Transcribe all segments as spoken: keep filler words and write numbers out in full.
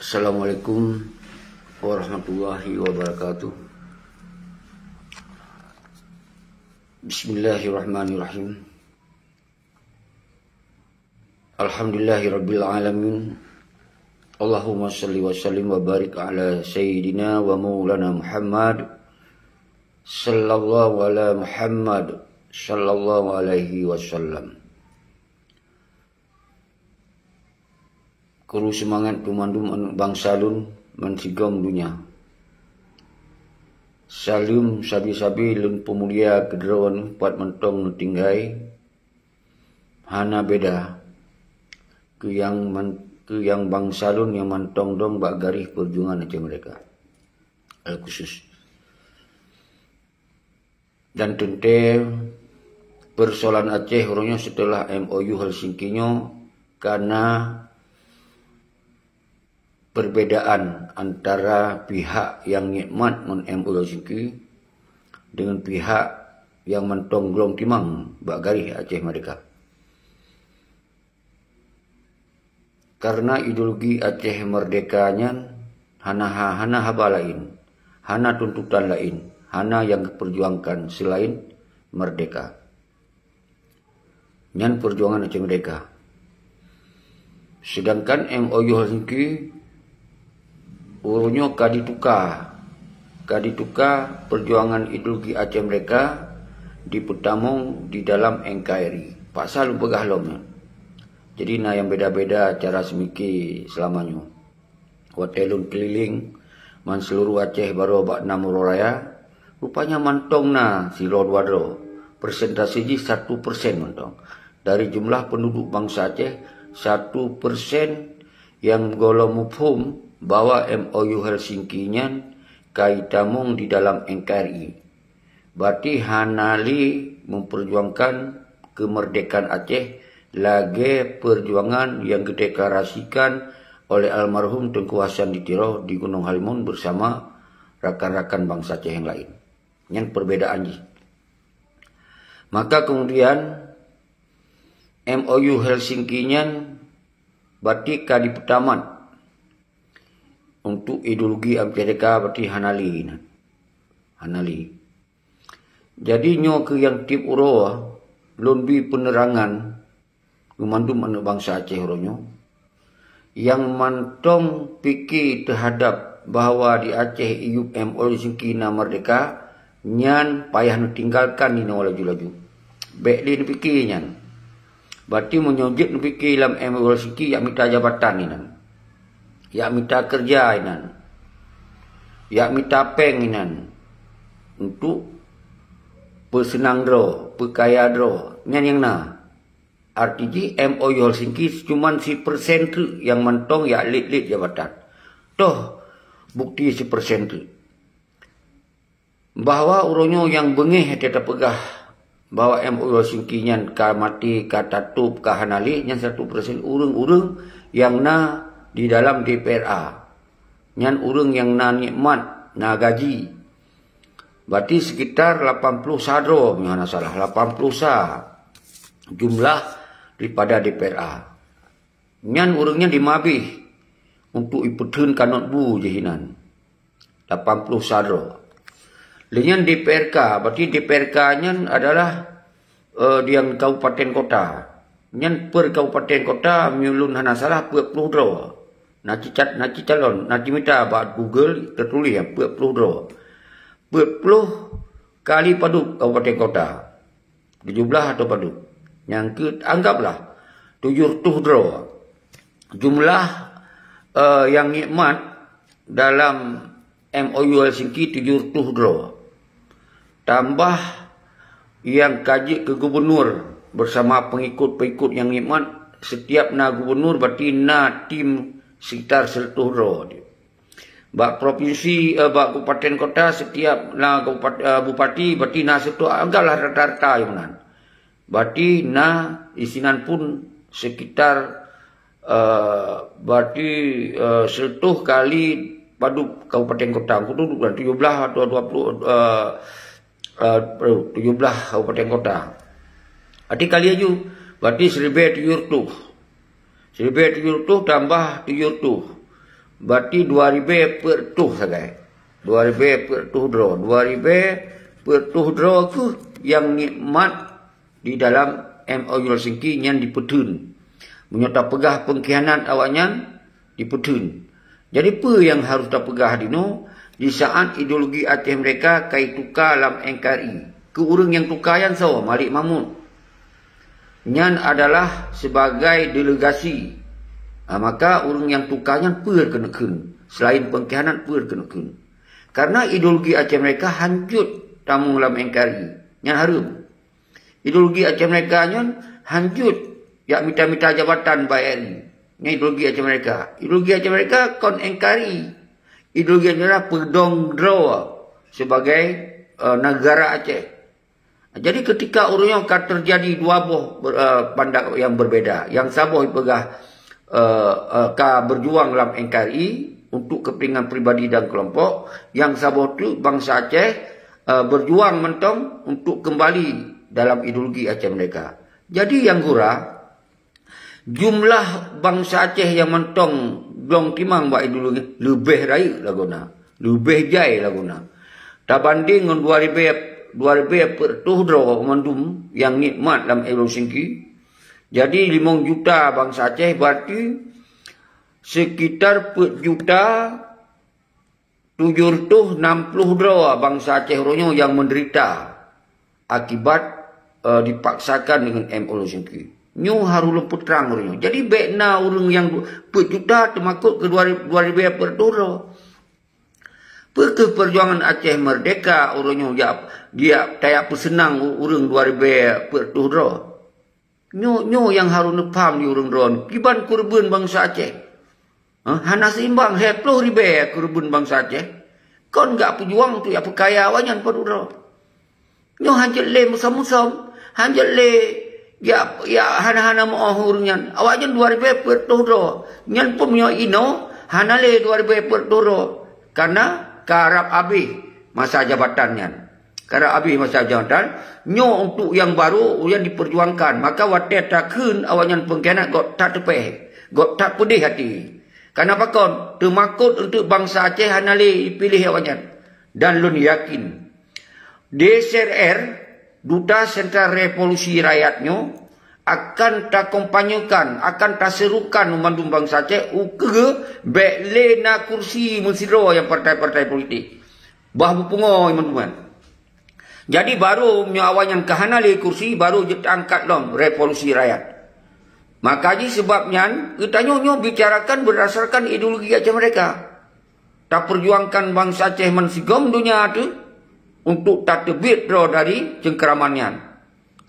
Assalamualaikum warahmatullahi wabarakatuh. Bismillahirrahmanirrahim. Alhamdulillahirabbil alamin. Allahumma shalli wa sallim wa barik ala sayyidina wa maulana Muhammad sallallahu ala Muhammad sallallahu alaihi wasallam. Kuru seumangat keu mandum aneuëk bansa lôn bansigom donya. Saleuem sabe-sabe lôn peumulia keu droeneueh pat mantong neutinggai. Hana beda keu nyang man-, keu nyang bansa lôn nyang mantong dong bak garéh peujuangan Aceh Merdeka. Al-khusus. Dan teuntée peusoalan Aceh uroe nyoe seuteulah M O U Helsinki nyoe kana perbedaan antara pihak nyang nikmat ngon M O U Helsinki deungon pihak nyang mantong glong timang bak garéh Aceh Merdeka. Karena ideologi Aceh Merdeka nyan hana ha-, hana haba laén, hana tuntutan laén, hana nyang geupeurjuangkan seulaén merdeka. Nyan peujuangan Aceh Merdeka. Sedangkan M O U Helsinki uroe nyoe ka dituka, ka dituka peujuangan ideologi Aceh Merdeka dipeutamong di dalam N K R I. Paksa lôn peugah lom nyan. Jadi na nyang beda-beda cara seumike seulama nyoe. Watée lôn keulileng man seuluruh Aceh barô bak nam uroe raya, rupanya mantong na sidroe dua droe. Persentase jih satu persen mantong. Dari jumlah penduduk bansa Aceh, satu persen nyang gohlom muphom bahwa M O U Helsinki nyan ka itamong di dalam N K R I. Berarti hana lé memperjuangkan kemerdekaan Aceh lagée perjuangan yang dideklarasikan oleh almarhum Teungku Hasan di Tiro di Gunong Halimun bersama rakan-rakan bansa Aceh yang lain. Nyan perbedaan jih. Maka kemudian M O U Helsinki nyan berarti ka dipeutamat untuk ideologi Amerika, berarti hana lé nyan. Hana lé. Jadi nyoe keuh nyang tieb uroe lôn bi peunerangan keu mandum aneuëk bansa Aceh uroe nyoe nyang mantong pike teuhadab bahwa di Aceh iyup M O U Helsinki na merdeka, nyan payah neutinggalkan inoe laju-laju. Bék lé neupike nyan. Berarti meunyoe jeuet neupike lam M O U Helsinki, yak mita jabatan inan. Yak mita keureuja inan. Yak mita péng inan. Untuk peuseunang droe, peukaya droe. Nyan nyang na. Arti jih M O U Helsinki cuman sipersen teuk nyang mantong yak lét-lét jabatan. Toh bukti sipersen teuk. Bahwa uroe nyoe nyang beungéh teupeugah bahwa M O U Helsinki nyan ka maté, ka tatôb, ka hana lé, nyan satu persen ureuëng-ureuëng nyang na di dalam D P R A. Nyan ureuëng nyang na nikmat, na gaji. Berarti sekitar lapan puluh sa droe, meunyoe hana salah, lapan puluh sa jumlah daripada D P R A. Nyan ureuëng nyan dimabeh untuk ipeutheun kanot bu jih inan. Lapan puluh sa droe. Lé nyan D P R K, berarti D P R K nyan adalah, eh, di nyang kabupaten kota. Nyan per kabupaten kota, meunyoe lôn hana salah, peuet ploh droe. Na cicat, na cicalon, na cimita bak Google teutuléh, peuet ploh droe. Peuet ploh kali padub kabupaten kota. Tujoh blaih atau padub. Nyang keu, anggaplah tujoh reutôh droe. Jumlah, eh, nyang nikmat dalam M O U Helsinki tujoh reutôh droe. Tambah nyang ka jeuet keu gubunur bersama pengikut-pengikut nyang nikmat, setiap na gubunur berarti na tim sekitar seratus droe. Bak provinsi, eh, bak kabupaten kota, setiap na kabupat-, eh, bupati, berarti na seratus, anggaplah rata-rata nyang nan. Berarti na isinan pun sekitar, eh, berarti, eh, seratus kali padub kabupaten kota. Kudu duduk tujoh blaih atau dua puluh, eh, eh, tujoh blaih kabupaten kota. Berarti kali aju, berarti seribée tujoh reutôh. Seribée tujoh reutôh tambah tujoh reutôh. Berarti dua ribèe peuet reutôh sagai. Dua ribèe peuet reutôh droe. Dua ribèe peuet reutôh droe kheueh nyang nikmat di dalam M O U Helsinki nyan dipeutheun. Meunyoe tapeugah pengkhianat awaknyan, dipeutheun. Jadi peue nyang harôh tapeugah dinoe, di saat ideologi Aceh Merdeka ka ituka lam N K R I. Keu ureuëng nyang tuka nyan soe? Malik Mahmud. Nyan adalah sebagai delegasi. Ha, maka ureuëng nyang tuka nyan peue keuneuk kheun? Selain pengkhianat, peue keuneuk kheun? Karena ideologi Aceh Merdeka hanjeuet tamong lam N K R I. Nyan hareuem. Ideologi Aceh Merdeka nyan hanjeuet jak mita-mita jabatan bak R I. Nyan ideologi Aceh Merdeka. Ideologi Aceh Merdeka kon N K R I. Ideologi Aceh Merdeka peudong droe sebagai, eh, negara Aceh. Jadi ketika ureuëng nyoe ka terjadi dua boh ber-, eh, pandangan yang berbeda. Nyang saboh ipeugah, eh, eh, ka berjuang lam N K R I untuk kepentingan pribadi dan kelompok, nyang saboh tu bansa Aceh, eh, berjuang mantong untuk kembali dalam ideologi Aceh Merdeka. Jadi nyang gura, jumlah bansa Aceh nyang mantong glong timang bak ideologi leubeh rayeuk lagoena, leubeh jai lagoena. Tabandeng ngon dua ribèe, dua ribèe peuet reutôh droe mandum nyang nikmat lam Helsinki. Jadi limong juta bansa Aceh, berarti sekitar peuet juta tujoh reutôh nam ploh droe bansa Aceh uroe nyoe nyang menderita akibat, eh, dipaksakan dengan M O U Helsinki. Nyoe harôh lôn peutrang uroe nyoe. Jadi bèk na ureuëng nyang du-, peuet juta teumakot keu dua ribèe, dua ribèe peuet reutôh droe. Peu kheueh perjuangan Aceh Merdeka uroe nyoe jak, jak tajak peuseunang u-, ureuëng dua ribèe peuet reutôh droe? Nyoe, nyoe nyang harôh neupham di ureuëng droe, kiban keureubeuen bansa Aceh. Ha, hana seimbang lhèe ploh ribèe keureubeuen bansa Aceh. Kon jak peujuang untuk jak peukaya awaknyan padub droe. Nyoe hanjeuet lé musom-musom, hanjeuet lé jak, jak hana-hana meu'oh ureuëng nyan. Awaknyan dua ribèe peuet reutôh droe. Nyan pun meunyoe inoe, hana lé dua ribèe peuet reutôh droe. Karena ka rab abéh masa jabatan nyan. Karena abéh masa jabatan, nyoe untuk nyang barô nyang diperjuangkan. Maka watèe takheun awaknyan pengkhianat, göt that teupèh, göt that peudeh até. Karena pakon? Teumakot untuk bansa Aceh hana lé jipiléh awaknyan. Dan lôn yakin, D S R R, Duta Sentral Revolusi Rakyat nyoe, akan takompanyekan, akan taserukan mandum bansa Aceh, ukeue bèk lé na kursi meusidroe nyang partai-partai politik. Bah beupungo mandum nyan. Jadi, barô meunyoe awaknyan ka hana lé kursi, barô jeuet angkat lom revolusi rakyat. Maka jih seubab nyan, geutanyoe nyoe bicarakan berdasarkan ideologi Aceh Merdeka. Taperjuangkan bansa Aceh meusigom donya teuh untuk tateubiet droe dari cengkraman nyan.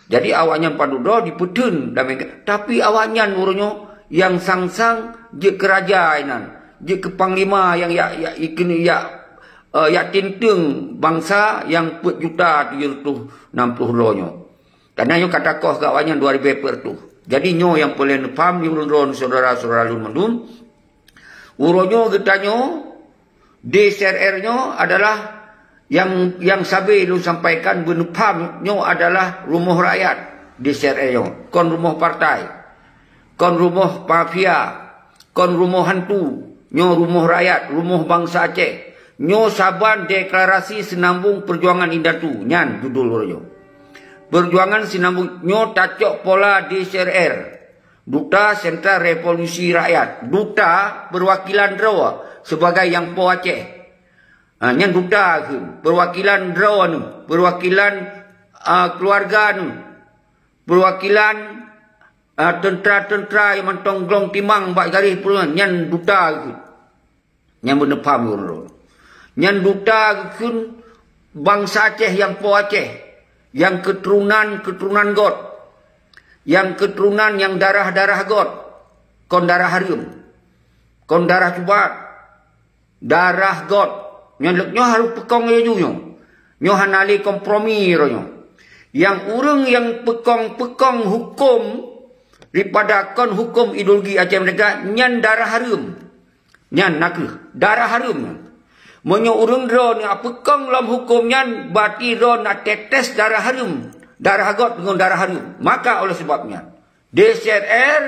Jadi, awaknyan padub droe dipeutheun damé, tapi awaknyan uroe nyoe nyang sang-sang jeuet keu raja inan, jeuet keu panglima nyang jak, jak, jak, eh, jak tinteung bansa nyang peuet juta tujoh reutôh nam ploh droe nyoe. Karena nyoe ka takoh keu awaknyan dua ribèe peuet reutôh. Jadi, nyoe nyang peureulèe neupham di ulôn droe syedara-syedara lôn mandum. Uroe nyoe geutanyoe, D S R R nyoe adalah nyang, nyang sabe lôn sampaikan beuneupham nyoe adalah rumoh rakyat D S R R nyoe, kon rumoh partai, kon rumoh mafia, kon rumoh hantu, nyoe rumoh rakyat, rumoh bansa Aceh. Nyoe saban deklarasi Seunambong Perjuangan Indatu, nyan judul uroe nyoe. Perjuangan Seunambong nyoe tacok pola D S R R. Duta Sentral Revolusi Rakyat, duta perwakilan droe sebagai nyang po Aceh. Ha, nyan duta kheun, perwakilan droe nyoe, perwakilan, a, keuluwarga nyoe, perwakilan, a, teuntra-teuntra nyang mantong glong timang bak garéh peurang, nyan duta kheun. Nyang beuneupham ureuëng droe. Nyan duta geukheun bansa Aceh nyang po Aceh, nyang keuturonan-keuturonan göt, nyang keuturonan nyang darah-darah göt, kon darah hareuem, kon darah cubat, darah göt. Nyan leuek nyoe harôh peukong laju nyoe. Nyoe hana lé kompromi uroe nyoe. Nyang ureuëng nyang peukong-peukong huköm daripada kon huköm ideologi Aceh Merdeka, nyan darah hareuem. Nyan nakeuh darah hareuem nyan. Meunyoe ureuëng droe nyang peukong lom huköm nyan, berarti droe na tetes darah hareuem, darah göt ngon darah hareuem. Maka oleh sebab nyan, D S R R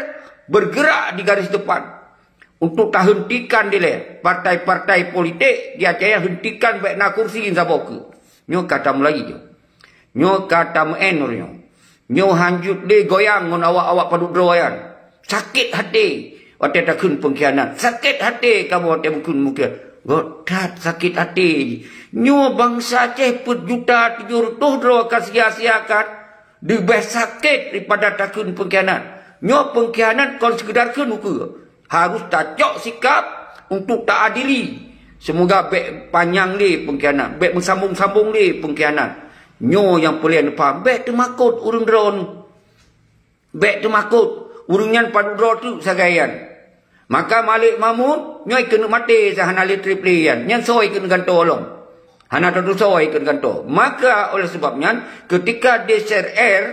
bergerak di garis depan Untuk tahentikan dilèe partai-partai politik di Aceh, hentikan, bèk na kursi saboh keuh. Nyoe ka tamulai nyoe. Nyoe ka tameu'en uroe nyoe. Nyoe hanjeuet lé goyang ngon awak-awak padub droe nyan. Sakét até watèe takheun pengkhianat. Sakét até kamoe watèe meukeun mungken. Göt that sakét até. Nyoe bansa Aceh peuet juta tujoh reutôh droe ka sia-siakan. Leubeh sakét daripada takheun pengkhianat. Nyoe pengkhianat kon seukeudar kheun ukeue. Harôh tacok sikap untuk taadili. Seumoga bèk panyang lé pengkhianat, bèk meusambong-sambong lé pengkhianat. Nyoe nyang peureulèe neupaham, bèk teumakot ureueng droeneuh. Bèk teumakot, ureueng nyan padub droe teuk sagai nyan. Maka Malik Mahmud nyoe keuneuk maté, sa hana lé trép lé nyan. Nyan soe keuneuk gantoe lom. Hana teutusoe keuneuk gantoe. Maka oleh sebab nyan, ketika D C R R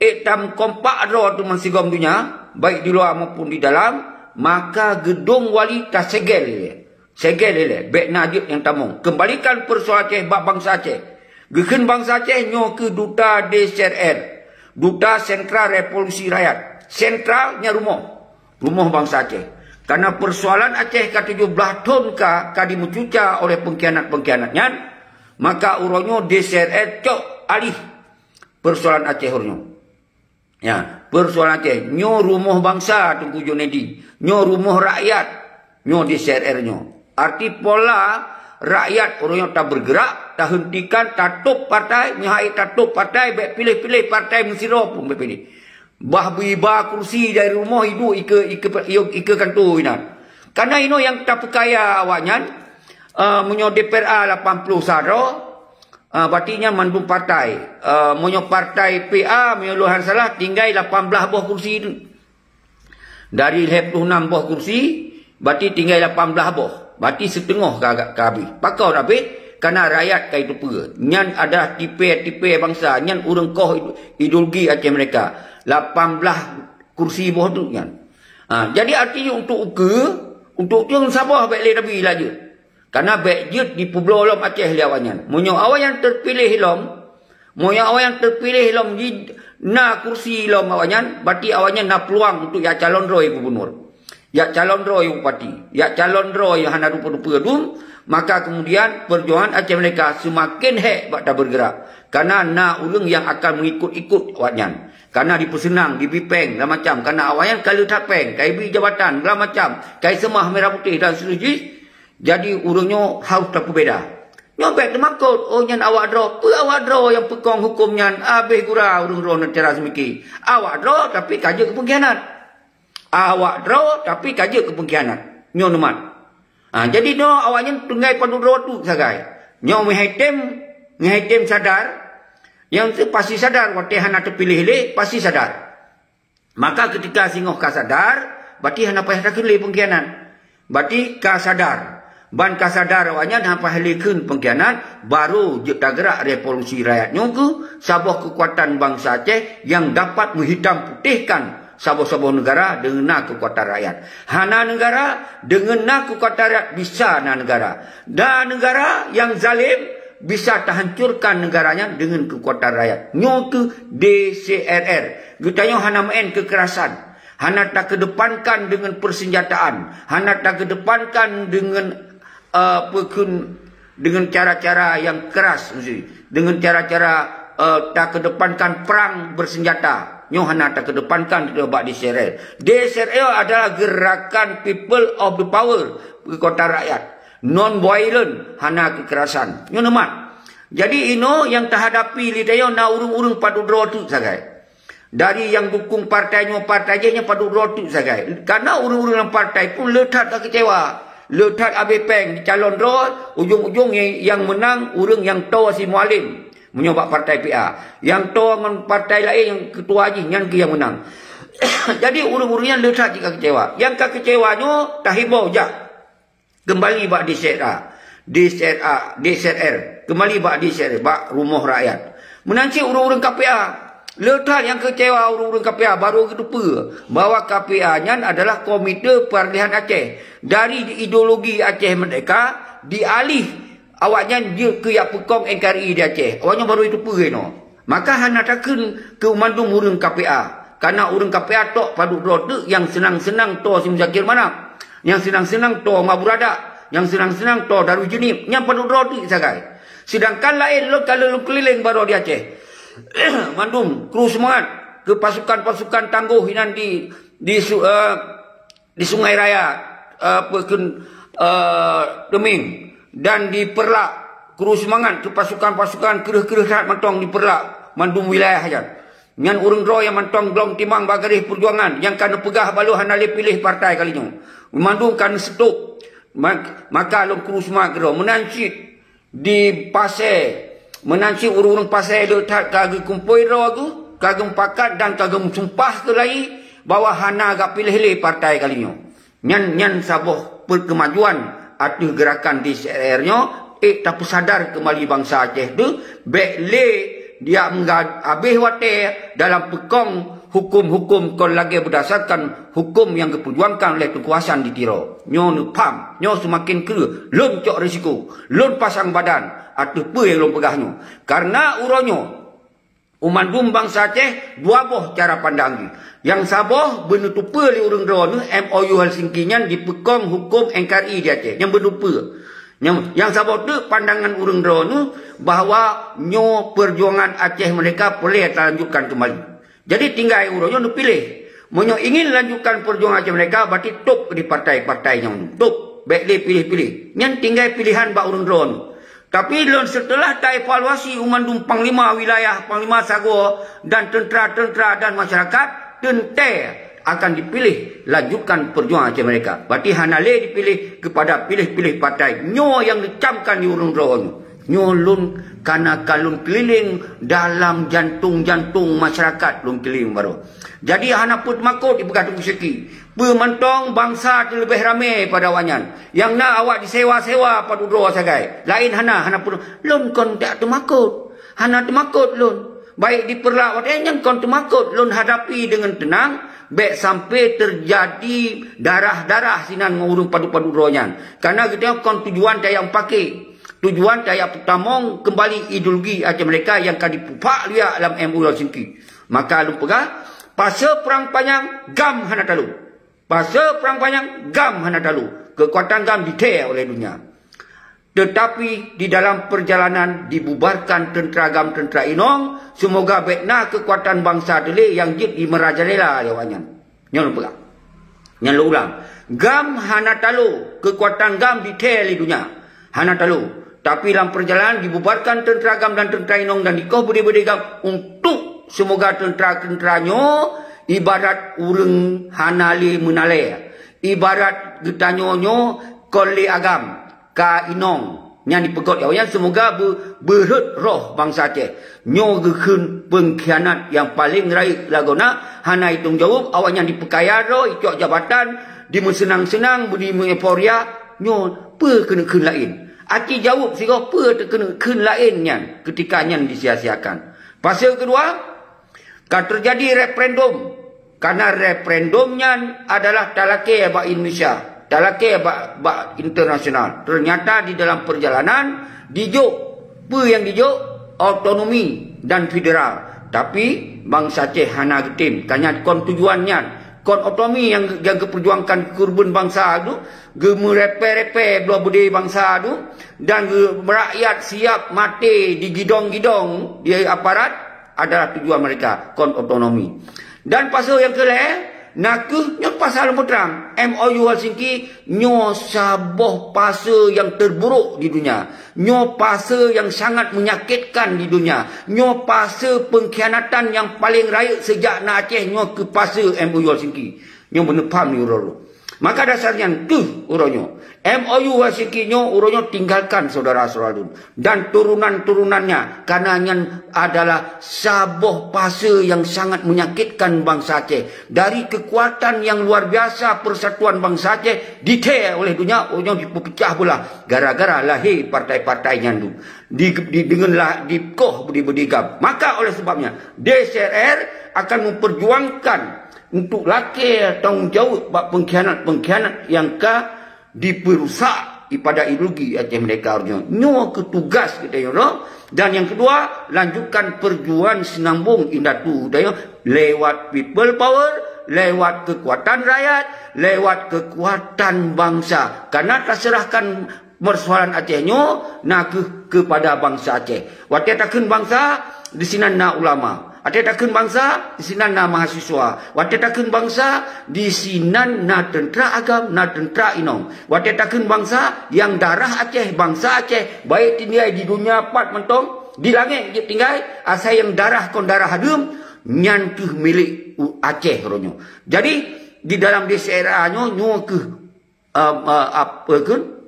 ék tam kompak droe teuma sigom donya, baik di luwa maupun di dalam, maka geudong wali tasegel ilèe. Segel ilèe, bèk na jeuet nyang tamong. Kembalikan persoalan Aceh bak bansa Aceh. Geukheun bansa Aceh nyoe keuh duta D C R R, duta Sentral Revolusi Rakyat. Sentral nyan rumoh, rumoh bansa Aceh. Karena persoalan Aceh ka tujoh blah thon ka, ka dimeucuca oleh pengkhianat-pengkhianat nyan, maka uroe nyoe D C R R cok alih persoalan Aceh uroe nyoe. Ya, persoalan Aceh, nyoe rumoh bansa Teungku Junedi, nyoe rumoh rakyat, nyoe D C R R nyoe. Arti pola rakyat uroe nyoe tabergerak, tahentikan, tatôp partai, nyoe hai tatôp partai, bèk piléh-piléh partai meusidroe pun bèk piléh. Bah beuiba kursi dari rumoh iduek ikeue, ikeue, ikeue kantô inan. Karena inoe nyang tapeukaya awaknyan, eh, meunyoe D P R A lapan ploh sa droe, Ah, berarti nyan mandum partai. Ah, meunyoe partai P A, meunyoe lôn hana salah, tinggai lapan blah boh kursi tu. Dari lhèe ploh nam boh kursi, berarti tinggai lapan blah boh. Berarti siteungoh ka, ka, ka habéh. Pakon habéh? Karena rakyat ka jiteupeue. Nyan adalah tipè-tipè bansa. Nyan ureueng koh ide-, ideologi Aceh Merdeka. Lapan blah kursi boh tu nyan. Ah, jadi arti untuk ukeue, untuk ukeue saboh bèk lé tabi laju. Karena bèk jeuet dipeubloe lom Aceh lé awaknyan. Meunyoe awaknyan teupiléh lom, meunyoe awaknyan teupiléh lom di na kursi lom awaknyan, berarti awaknyan na peuluang untuk jak calon droe gubunur. Jak calon droe bupati. Jak calon droe nyang hana rupa-rupa dum, maka kemudian perjuangan Aceh Merdeka seumaken hék bak tabeureugerak. Karena na ureueng nyang akan mengikut-ikut awaknyan. Karena dipeuseunang, dibri péng, segala macam. Karena awaknyan ka le that péng, ka jibri jabatan, segala macam. Ka jiseumah mirah putéh dan seterusnya jih. Jadi, ureueng nyoe harôh tapeubeda. Nyoe bèk teumakot, "Oh, nyan awak droe." Peue awak droe nyang peukong hukôm nyan? Habéh gura ureueng droeneuh cara seumiki. Awak droe, tapi ka jeuet keu peungkhianat. Awak droe, tapi ka jeuet keu peungkhianat. Nyoe neumat. Ha, jadi nyoe awaknyan tinggai padub droe teuk sagai. Nyoe meuhai tem, meuhai tem sadar, nyang teu pasti sadar watèe hana teupiléh lé, pasti sadar. Maka ketika singoh ka sadar, berarti hana payah takheun lé peungkhianat. Berarti ka sadar. Ban ka sadar awaknyan hana payah lé kheun peungkhianat, baru jeuet tagerak revolusi rakyat nyoe keuh saboh keukuatan bansa Aceh nyang dapat meuhitam putéhkan saboh-saboh neugara deungon na keukuatan rakyat. Hana neugara, deungon na keukuatan rakyat bisa na neugara. Na neugara nyang zalem, bisa tahancurkan neugara nyan deungon keukuatan rakyat. Nyoe keuh D C R R. Geutanyoe hana meu'en keukerasan, hana takeudepankan deungon peuseunjataan, hana takeudepankan deungon, eh, peukheun, deungon cara-cara nyang keras, meusti deungon cara-cara, eh, takeudepankan perang bersenjata. Nyoe hana takeudepankan bak D C R R. D C R R adalah gerakan people of the power, keukuatan rakyat. Non-violent, hana keukerasan. Nyoe neumat. Jadi, inoe nyang tahadapi lé tanyoe na ureueng-ureueng padub droe teuk sagai. Dari nyang dukung partai nyoe, partai jih, nyan padub droe teuk sagai. Karena ureueng-ureueng lam partai pun le that ka keucewa. Le that habéh péng di calon droe, ujong-ujong nyang, nyang meunang ureueng nyang toe si Mualem. Meunyoe bak partai P A. Nyang toe ngon partai laén nyang keutua jih, nyan keuh nyang meunang. Jadi, ureueng-ureueng nyan le that jih ka keucewa. Nyang ka keucewa nyoe tahimbau jak. Keumbali bak D C R A, D C R A, D C R R, keumbali bak D C R R, bak rumoh rakyat. Meunan cit ureueng-ureueng K P A, le that nyang keucewa ureueng-ureueng K P A, baru geuteupeue bahwa K P A nyan adalah Komite Peralihan Aceh. Dari ideologi Aceh Merdeka, dialih awaknyan jeuet keu jak peukong N K R I di Aceh. Awaknyan baru jiteupeue inoe. Maka hana takheun keu mandum ureueng K P A. Karena ureueng K P A tok padub droe teuk nyang seunang-seunang toe si Muzakir Manaf. Nyang seunang-seunang toe Maburadak, nyang seunang-seunang toe Darul Jeunib, nyang padub droe teuk sagai. Sedangkan laén lôn ka lôn keulileng baroe di Aceh. Mandum kru seumangat keu pasukan-pasukan tanggoh inan di, di su-, eh, di Sungai Raya, eh, apa kheun, eh, Teumeng, dan di Peureulak, kru seumangat keu pasukan-pasukan kreueh-kreueh that mantong di Peureulak, mandum wilayah nyan. Nyan ureuëng droe nyang mantong glong timang bak garéh peujuangan nyang ka neupeugah baloh hana lé piléh partai kali nyoe. Mandum ka neuseutôb. Mak-, maka lôn kru seumangat keudroe. Meunan cit di Pasè, meunan cit ureuëng-ureuëng Pasè le that ka geukumpôi droe geuh, ka geumupakat dan ka geumusumpah keulayi bahwa hana geupiléh lé partai kali nyoe. Nyan, nyan saboh peukeumajuan ateueh geurakan D C R R nyoe, ék tapeusadar keumali bansa Aceh teuh, bék lé diak meungga-, habéh watée dalam peukong huköm-huköm kon lagée beudasarkan huköm nyang geupeujuangkan lé Teungku Hasan di Tiro. Nyoe neupham, nyoe seumaken kreueh, lôn cok risiko, lôn pasang badan ateueh peue nyang lôn peugah nyoe. Kareuna uroe nyoe, u mandum bansa Aceh dua boh cara pandang jih. Nyang saboh beuneutupeue lé ureuëng droeneuh M O U Helsinki nyan dipeukong huköm N K R I di Aceh. Nyang beuneutupeue. Nyang, nyang saboh teuk pandangan ureuëng droeneuh bahwa nyoe peujuangan Aceh Merdeka peureulée talanjutkan keumbali. Jadi tinggai uroe nyoe neupiléh. Meunyoe ingin lanjutkan peujuangan Aceh Merdeka, berarti top di partai-partai nyang top. Bék lé piléh-piléh. Nyan tinggai pilihan bak ureuëng droeneuh. Tapi lôn seuteulah taevaluasi u mandum panglima wilayah, panglima sagoe dan teuntra-teuntra dan masyarakat, teuntée akan dipiléh lanjutkan peujuangan Aceh Merdeka. Berarti hana lé dipiléh keupada piléh-piléh partai. Nyoe nyang neucamkan di ureuëng droeneuh. Nyoe lôn kana ka lôn keulileng dalam jantong-jantong masyarakat lôn keulileng baroe. Jadi hana peue teumakot dipeugah Teungku Syeki. Peue mantong bansa teuleubeh ramé pada awaknyan. Nyang na awak disewa-sewa padub droe sagai. Laén hana, hana peue. Lôn kon tak teumakot. Hana teumakot lôn. Baik di Peureulak watée nyan kon teumakot lôn hadapi deungon teunang, bék sampai teujadi darah-darah sinan ngon ureuëng padub-padub droe nyan. Kareuna geutanyoe kon tujuan tajak meupaké. Tujuan tajak peutamong keumbali ideologi Aceh Merdeka nyang ka dipuphak liak lam M O U Helsinki. Maka lôn peugah, fase prang panyang GAM hana talo. Fase prang panyang GAM hana talo. Keukuatan GAM dithèe oleh dunia. Teutapi di dalam peurjalanan dibubarkan teuntra GAM, teuntra inong, seumoga bék na keukuatan bansa teulé nyang jeuet jimeurajalela lé awaknyan. Nyoe lôn peugah. Nyan lôn ulang. GAM hana talo, keukuatan GAM dithèe lé dunia. Hana talo. Tapi lam peurjalanan dibubarkan teuntra GAM dan teuntra inong dan dikoh beudé-beudé GAM untuk seumoga teuntra-teuntra nyoe ibarat ureuëng hana lé meunalée. Ibarat geutanyoe nyoe kon lé agam. Ka inong nyang dipeugöt awaknyan seumoga beu-, beurhot roh bansa Aceh. Nyoe geukheun peungkhianat nyang paleng rayeuk lagoena, hana itong jaweueb, awaknyan dipeukaya droe, icok jabatan, dimeuseunang-seunang, dimeueuforia, nyoe peue keuneuk kheun laén. Aci jaweueb sigoe peue teukeuneuk kheun laén nyan keutika nyan disia-siakan. Fase keudua, ka teujadi referendum. Karena referendum nyan adalah talakée bak Indonesia, talakée bak, bak internasional. Ternyata di dalam perjalanan dijok, peue nyang dijok? Otonomi dan federal. Tapi bansa Aceh hana geutem. Ka nyan kon tujuan nyan. Kon otonomi nyang, nyang geuperjuangkan keureubeuen bansa tu, geumeurepe-repe bloe beudé bansa tu, dan geu-, rakyat siap maté digidong-gidong di aparat, adalah tujuan mereka, kon otonomi. Dan fase nyang keulhèe, nakeuh nyoe pasal meutrang, M O U Helsinki, nyoe saboh fase nyang terburuk di dunia. Nyoe fase nyang sangat menyakitkan di dunia. Nyoe fase pengkhianatan nyang paling rayeuk sejak na Aceh nyoe keu fase M O U Helsinki. Nyoe beuneupham ni uroe. Maka dasar nyan keuh uroe nyoe, M O U Helsinki nyoe uroe nyoe tinggalkan saudara-saudara lôn dan turunan-turunannya, karena nyan adalah saboh fase yang sangat menyakitkan bangsa Aceh. Dari kekuatan yang luar biasa persatuan bangsa Aceh dithèe oleh dunia, uroe nyoe dipeupeukah beulah gara-gara lahé partai-partai nyan tu. Di, di, deungon lah dikoh beudé-beudé GAM. Maka oleh sebabnya, D C R R akan memperjuangkan untuk lakée tanggong jaweueb bak pengkhianat-pengkhianat nyang ka dipeurusak ipada ideologi Aceh Merdeka uroe nyoe. Nyoe keuh tugas geutanyoe. Dan nyang keudua, lanjutkan perjuangan sinambong indatu geutanyoe lewat people power, lewat keukuatan rakyat, lewat keukuatan bansa. Karena taseurahkan persoalan Aceh nyoe nakeuh keupada bansa Aceh. Watée takheun bansa, disinan na ulama. Watée takheun bansa, disinan na mahasiswa. Watée takheun bansa, disinan na teuntra agam, na teuntra inong. Watée takheun bansa, nyang darah Aceh, bansa Aceh, baik tinggai di dunia pat mantong, di langét jeuet tinggai, asai nyang darah kon darah hareuem, nyan kheueh milék u Aceh uroe nyoe. Jadi, di dalam D C R A nyoe, nyoe kheueh, um, uh, apa kheueh?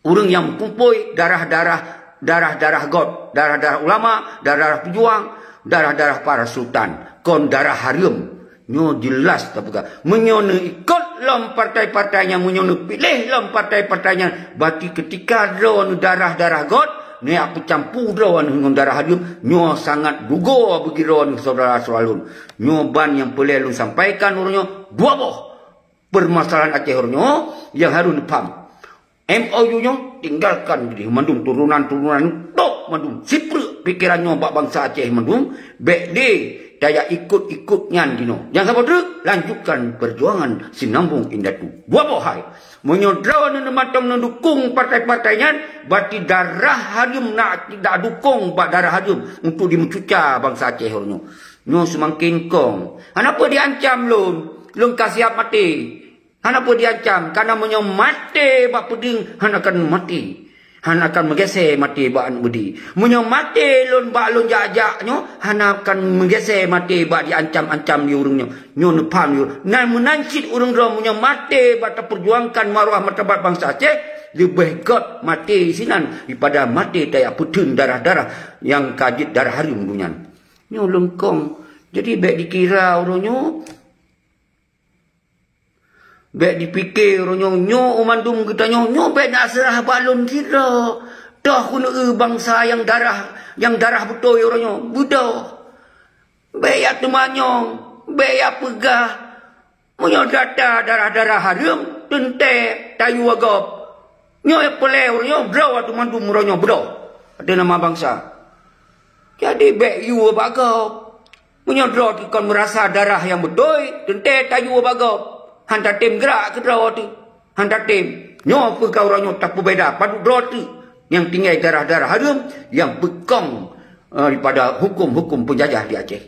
Ureuëng nyang meukumpôi darah-darah, darah-darah göt, darah-darah ulama, darah-darah peujuang, darah-darah para sultan, kon darah hareuem. Nyoe jeulaih tapeugah. Meunyoe neuikot lom partai-partai nyan, meunyoe neupiléh lom partai-partai nyan, berarti keutika droeneuh darah-darah göt, neuyak peucampur droeneuh ngon darah hareuem, nyoe sangat dugoe bagi droeneuh syedara-syedara lôn. Nyoe ban nyang peureulée lôn sampaikan uroe nyoe, dua boh permasalahan Aceh uroe nyoe nyang harôh neupaham. M O U nyoe tinggalkan diri mandum turunan-turunan tok mandum sipreuk pikeran nyoe bak bansa Aceh mandum, bék lé tajak ikot-ikot nyan jinoe. Nyang saboh treuk, lanjutkan perjuangan sinambong indatu. Dua boh hai. Meunyoe droeneuh mantong neudukong partai-partai nyan, berarti darah hareuem nak, nak dukong bak darah hareuem untuk dimeucuca bansa Aceh uroe nyoe. Nyoe seumaken kong. Hana peue diancam lôn. Lôn ka siap maté. Hana peue diancam, karena meunyoe maté bak peudeueng, hana akan maté. Hana akan meugeusé maté bak aneuk beudé. Meunyoe maté lôn bak lôn jak-jak nyoe, hana akan meugeusé maté bak diancam-ancam di ureuëng nyoe. Nyoe neupaham yue. Nan meunan cit ureuëng droe meunyoe maté bak tapeujuangkan maruah martabat bansa Aceh, leubeh göt maté sinan daripada maté tajak peutheun darah-darah nyang ka jeuet darah hareuem dunyan. Nyoe lôn kong. Jadi bék dikira uroe nyoe Bék dipike uroe nyoe, nyoe u mandum geutanyoe, nyoe bék na seurah bak lôn sidroe. Toh keuneuk bansa nyang darah, nyang darah beutôi uroe nyoe, beudôh. Bék jak teumanyong, bék jak peugah. Meunyoe gata darah-darah hareuem, teuntée tayue gob. Nyoe peureulée uroe nyoe, bloe ateueh mandum uroe nyoe, bloe ateueh nama bansa. Jadi bék yue bak gob. Meunyoe droe teuh kon meurasa darah nyang beutôi, teuntée tayue bak gob. Han tatem geurak keu droe teuh. Han tatem. Nyoe peue ka uroe nyoe tapeubeda padub droe teuh nyang tinggai darah-darah hareuem nyang peukong, eh, daripada huköm-huköm peunjajah di Aceh.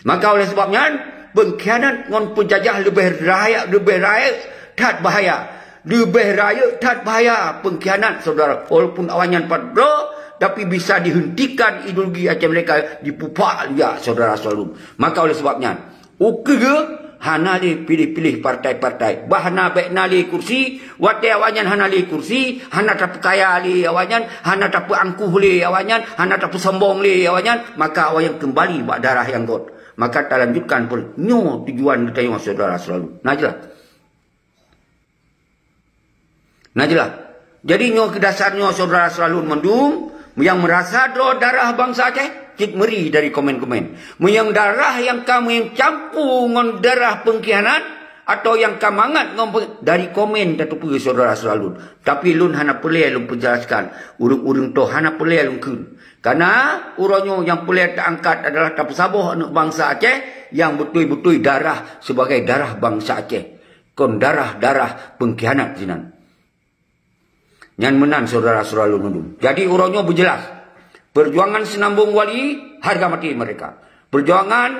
Maka oleh sebab nyan, peungkhianat ngon peunjajah leubeh rayeuk, leubeh rayeuk that bahaya. Leubeh rayeuk that bahaya peungkhianat, syedara. Walaupun awaknyan pat droe, tapi bisa dihentikan ideologi Aceh Merdeka dipupak liak, syedara sekalian. Maka oleh sebab nyan, ukeue hana lé piléh-piléh partai-partai. Bah na bék na lé kursi, watée awaknyan hana lé kursi, hana tapeukaya lé awaknyan, hana tapeuangkuh lé awaknyan, hana tapeusombong lé awaknyan, maka awaknyan keumbali bak darah nyang göt. Maka talanjutkan peureulée nyoe tujuan geutanyoe, syedara sekalian. Na jeulaih? Na jeulaih? Jadi nyoe keu dasar nyoe, syedara sekalian mandum, nyang meurasa droe darah bansa Aceh, cit meuri dari komen-komen. Meunyoe darah nyang ka meucampur ngon darah peungkhianat, atau nyang ka mangat ngon peng-, dari komen tateupeue, syedara sekalian. Tapi lôn hana peureulée lôn peujelaskan, ureuëng-ureuëng toh hana peureulée lôn kheun. Karena uroe nyoe nyang peureulée taangkat adalah tapeusaboh aneuëk bansa Aceh nyang beutôi-beutôi darah sebagai darah bansa Aceh. Kon darah-darah peungkhianat sinan. Nyan meunan, syedara-syedara lôn mandum. Jadi uroe nyoe beujeulaih, peujuangan Sinambong Wali, harga mati merdeka. Peujuangan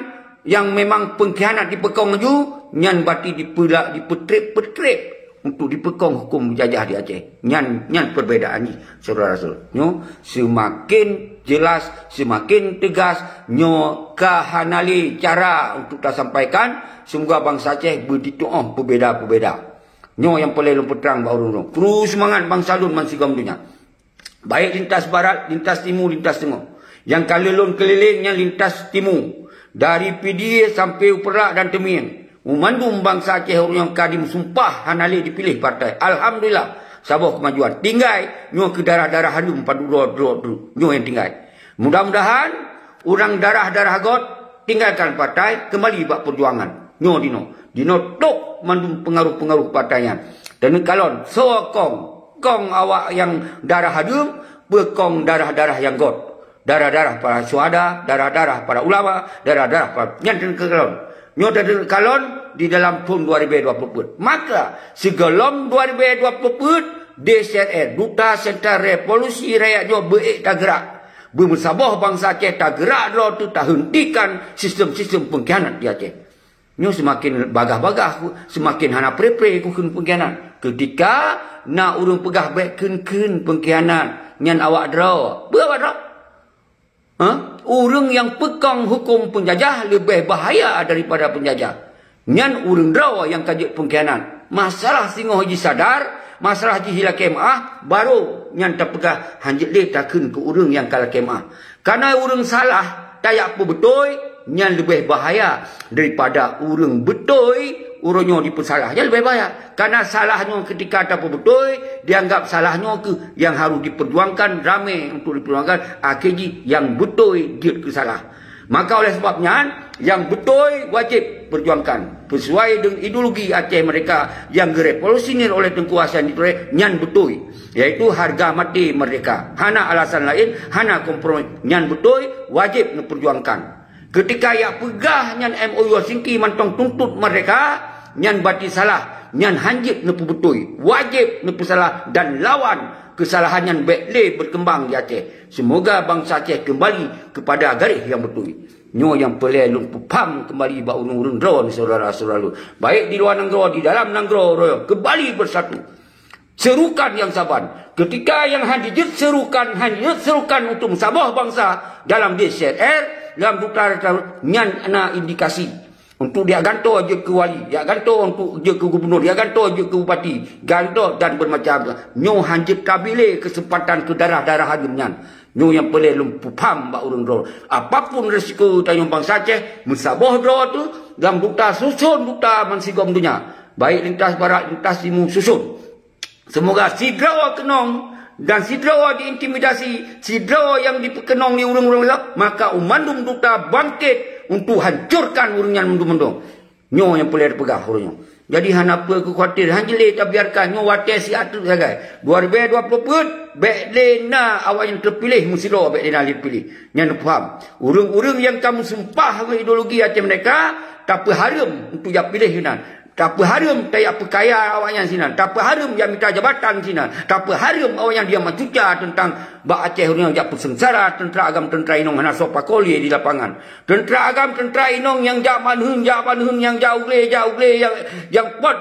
nyang memang peungkhianat dipeukong laju, nyan berarti dipeula-, dipeutreb-peutreb untuk dipeukong huköm jajah di Aceh. Nyan, nyan perbedaan jih, syedara-syedara. Nyoe seumaken jeulaih, seumaken teugas, nyoe ka hana lé cara untuk tasampaikan. Seumoga bansa Aceh beuditu'oh peubeda-peubeda. Nyoe nyang peureulée lôn peutrang bak ureuëng-ureuëng. Kru seumangat bansa lôn bansigom donya. Baik lintas barat, lintas timu, lintas teungoh. Nyang ka lheueh lôn keulileng nyan lintas timu. Dari Pidie sampai u Peureulak dan Teumieng. U mandum bansa Aceh ureuëng nyang ka dimeusumpah hana lé dipiléh partai. Alhamdulillah, saboh keumajuan. Tinggai, nyoe keu darah-darah hareuem padub droe-droe, nyoe nyang tinggai. Mudah-mudahan ureuëng darah-darah göt tinggalkan partai, keumbali bak peujuangan. Nyoe dinoe. Dinoe tok mandum peungaruh-peungaruh partai nyan. Teuneukalon, soe kong, kong awak nyang darah hareuem, peue kong darah-darah nyang göt. Darah-darah para syuhada, darah-darah para ulama, darah-darah para, nyan teuneukalon. Nyoe teudeungoe kalon di dalam thon dua ribu dua puluh peuet. Maka, sigohlom dua ribu dua puluh peuet, D C R R, Duta Sentral Revolusi Rakyat nyoe beuék tageurak. Beumeusaboh bansa Aceh tageurak droe teuh tahentikan sistem-sistem pengkhianat di Aceh. Nyoe seumaken bagah-bagah, seumaken hana pre-pre kukheun pengkhianat. Keutika na ureuëng peugah bék kheun-kheun pengkhianat, nyan awak droe. Peue awak droe? Ha? Ureuëng nyang peukong huköm peunjajah leubeh bahaya daripada peunjajah. Nyan ureuëng droe nyang ka jeuet peungkhianat. Masalah singoh jisadar, masalah jih lakée meuáh, barô nyan tapeugah hanjeuet lé takheun keu ureuëng nyang ka lakée meuáh. Kareuna ureuëng salah tajak peubeutôi, nyan leubeh bahaya daripada ureuëng beutôi uroe nyoe dipeusalah. Nyan leubeh bahaya. Kareuna salah nyoe keutika tapeubeutôi, dianggap salah nyoe keuh nyang harôh jipeujuangkan, ramé untuk jipeujuangkan, akhé jih nyang beutôi jeuet keu salah. Maka oleh sabab nyan, nyang beutôi wajéb peujuangkan. Sisuai deungon ideologi Aceh Merdeka nyang geurevolusioner oleh Teungku Hasan di Ture, nyan beutôi, yaitu harga maté merdeka. Hana alasan laén, hana kompromi. Nyan beutôi, wajéb neupeujuangkan. Keutika jak peugah nyan M O U Helsinki mantong tuntot merdeka, nyan berarti salah, nyan hanjeuet neupeubeutôi, wajéb neupeusalah dan lawan keusalahan nyan bék lé beukeumbang di Aceh. Seumoga bansa Aceh keumbali keupada garéh nyang beutôi. Nyoe nyang peureulée lôn peupham keumbali bak ureuëng-ureuëng droe syedara-syedara lôn, baik di luwa nanggroe, di dalam nanggroe, keumbali beusatu. Seurukan nyang saban. Keutika nyang hana jeuet seurukan, hana jeuet seurukan untuk meusaboh bansa dalam D C R R, dalam duta, nyan na indikasi. Untuk jak gantoe jeuet keu wali, jak gantoe untuk jeuet keu gubunur, jak gantoe jeuet keu bupati, gantoe dan bermacam. Nyoe hanjeuet tabi lé keuseumpatan keu darah-darah hareuem nyan. Nyoe nyang peureulée lôn peupham bak ureuëng droe. Apapun risiko tanyoe bansa Aceh, meusaboh droe teuh dalam duta, susun duta bansigom donya. Baik lintas barat, lintas timu, susun. Seumoga sidroe keunong dan sidroe diintimidasi, sidroe nyang dipeukeunong lé ureuëng-ureuëng lom, maka u mandum duta bangkét untuk hancurkan ureuëng nyan mandum-mandum. Nyoe nyang peureulée teupeugah uroe nyoe. Jadi hana peue keu khawatir, hanjeuet lé tabiarkan nyoe watée siat teuk sagai. Dua ribu dua puluh peuet, bék lé na awaknyan teupiléh meusidroe, bék lé na lé piléh. Nyan paham. Ureuëng-ureuëng nyang ka meusumpah ngon ideologi Aceh Merdeka, tapeuhareuem untuk jak piléh keunan. Tapeuhareuem tajak peukaya awaknyan sinan, tapeuhareuem jak mita jabatan sinan, tapeuhareuem awaknyan jak meucuca teuntang bak Aceh uroe nyoe jak peuseungsara teuntra agam teuntra inong hana soe pakoe lé di lapangan. Teuntra agam teuntra inong nyang jak banheun, jak banheun, nyang jak u glé, jak u glé, nyang, nyang pot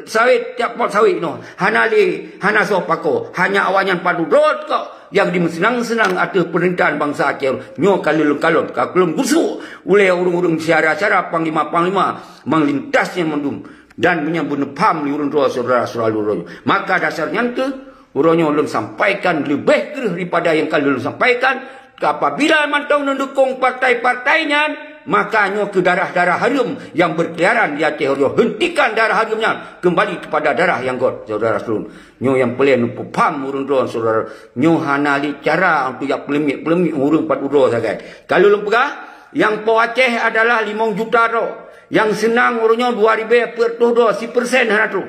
sawét, jak pot sawét nyoe. Hana lé, hana soe pakoe. Hanya awaknyan padub rot kok nyang dimeuseunang-seunang ateueh peumeurintah bansa Aceh nyoe ka lheueh lôn kalon, ka lheueh lôn gusok ulée ureuëng-ureuëng syedara-syedara, panglima-panglima, meunyoe lintas nyan mandum, dan meunyoe beuneupham lé ureuëng droe syedara-syedara lôn. Maka dasar nyan kheueh uroe nyoe lôn sampaikan leubeh kreueh daripada nyang ka lheueh lôn sampaikan, apabila mantong neudukong partai-partai nyan, maka nyoe kheueh darah-darah hareuem nyang beukeuliaran di Aceh uroe nyoe. Hentikan darah hareuem nyan, keumbali keupada darah nyang göt, syedara-syedara lôn. Nyoe nyang peureulée neupeupham ureuëng droe syedara. Nyoe hana lé cara untuk jak peuleumik-peuleumik ureuëng pat uroe sagai. Ka lheueh lôn peugah, nyang po Aceh adalah limong juta droe. Nyang seunang uroe nyoe dua ribu peuet reutôh droe, sipeursen hana troh.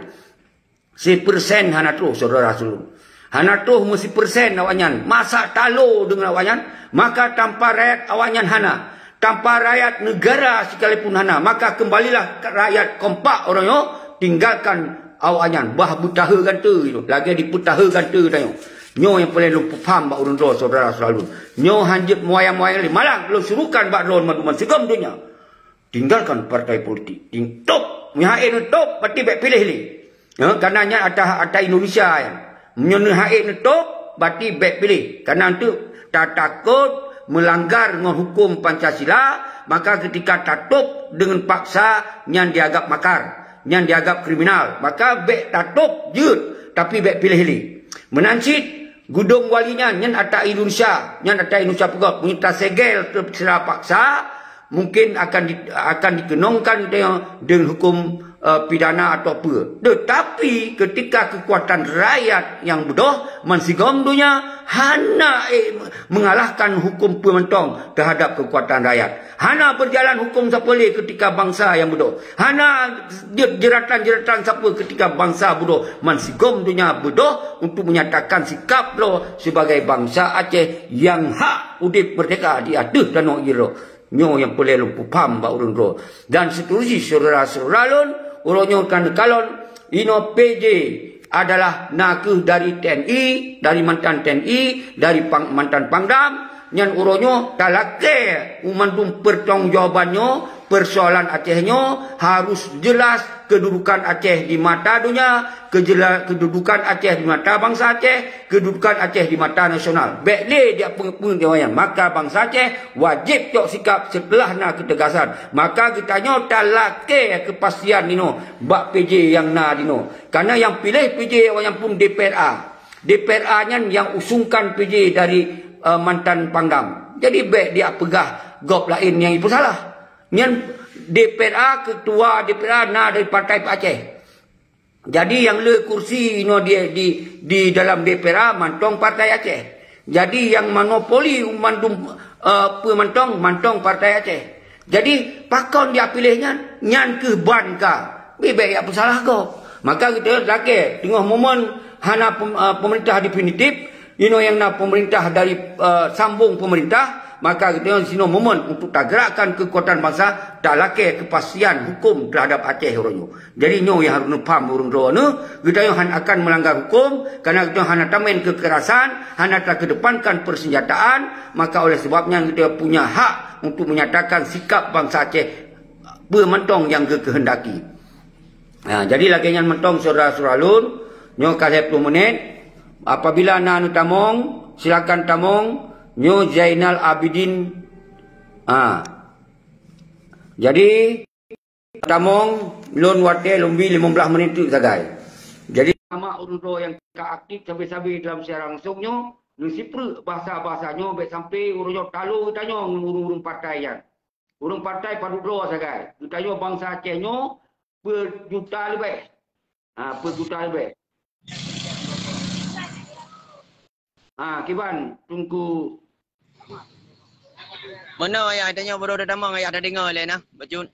Sipeursen hana troh, syedara-syedara lôn. Hana troh meusipeursen awaknyan. Masa talo deungon awaknyan, maka tanpa rakyat awaknyan hana. Tanpa rakyat neugara sekalipun hana, maka keumbalilah rakyat kompak uroe nyoe, tinggalkan awaknyan, bah beutahe gante nyoe, lagée dipeutahe gante tanyoe. Nyoe nyang peureulée lôn peupham bak ureuëng droe syedara-syedara lôn. Nyoe hanjeuet meuwayang-wayang lé, malah lôn surukan bak droe banmandum sigom donya. Tinggalkan partai politik. Ting-, top. Meunyoe hase neutop, berarti bék piléh lé. Ha, kareuna nyan ata, ata Indonesia nyan. Meunyoe neuhase neutop, berarti bék piléh. Kareuna teuk tatakot meulanggar ngon huköm Pancasila, maka keutika tatop deungon paksa, nyan dianggap makar, nyan dianggap kriminal. Maka bék tatop jeuet, tapi bék piléh lé. Meunan cit, gudong wali nyan, nyan ata Indonesia, nyan ata Indonesia peugah, meunyoe tasegel teuh secara paksa, mungkin akan di-, akan dikeunongkan deungon, deungon huköm, eh, pidana atau peue. Tetapi ketika keukuatan rakyat nyang beudôh, bansigom donya hana, eh, mengalahkan huköm peue mantong terhadap keukuatan rakyat. Hana beujalan huköm sapeue lé ketika bansa nyang beudôh. Hana jeuet jeuratan-jeuratan sapeue ketika bansa beudôh. Bansigom donya beudôh untuk menyatakan sikap droe sebagai bansa Aceh nyang hak udeb meurdeka di ateueh tanoh jih droe. Nyoe nyang peureulée lôn peupham bak ureuëng droe. Dan seterusnya syedara-syedara lôn, uroe nyoe ka neukalon inoe P J adalah nakeuh dari T N I, dari mantan T N I, dari pang, mantan Pangdam, nyan uroe nyoe talakée u mandum pertanggungjawaban nyoe, persoalan Aceh nyoe harus jelas kedudukan Aceh di mata dunia, kejela-, kedudukan Aceh di mata bansa Aceh, kedudukan Aceh di mata nasional. Bék lé diak peungeut-peungeut nyoe nyan. Maka bansa Aceh wajéb cok sikap seuteulah na keutegasan. Maka geutanyoe talakée keupastian inoe bak P J nyang na dinoe. Karena nyang piléh P J awaknyan pun D P R A. D P R A nyan nyang usungkan P J dari, eh, mantan Pangdam. Jadi bék diak peugah gob laén nyang ipeusalah. Nyan D P R A, ketua D P R A na dari Partai Aceh. Jadi nyang le kursi inoe di, di, di dalam D P R A mantong Partai Aceh. Jadi nyang monopoli mandum, eh, peue mantong, mantong Partai Aceh. Jadi pakon diak piléh nyan? Nyan keuh ban ka. Bék, bék jak peusalah gob. Maka geutanyoe lakée teungoh momen hana pem-, eh, pemerintah definitif, inoe nyang na pemerintah dari, eh, sambung pemerintah, maka geutanyoe sinoe momen untuk tagerakkan keukuatan bansa, talakée keupastian huköm teuhadap Aceh uroe nyoe. Jadi nyoe nyang harôh neupham ureuëng droeneuh, geutanyoe hana akan meulanggar huköm, karena geutanyoe hana tamén keukerasan, hana takeudepankan persenjataan, maka oleh sebab nyan geutanyoe punya hak untuk menyatakan sikap bansa Aceh peue mantong nyang geukeuheundaki. Ha, jadi lagée nyan mantong syedara-syedara lôn, nyoe ka lhée ploh menit. Apabila na neutamong, silakan tamong. Nyoe Zainal Abidin. Ha. Jadi, tamong, lôn watée lôn bi limong blaih menit teuk sagai. Jadi, sama ureuëng droe nyang ka aktif sabe-sabe dalam siaran langsung nyoe, neusipreuk bahasa-bahasa nyoe bék sampai ureuëng nyoe talo geutanyoe ngon ureuëng-ureuëng partai nyan. Ureuëng partai padub droe sagai. Geutanyoe bansa Aceh nyoe peujuta leubeh. Ha, peujuta leubeh. Ha, kiban, Teungku. Meunoe ayah, tanyoe baru tatamong ayah, tadeungoe lé nah, bacut.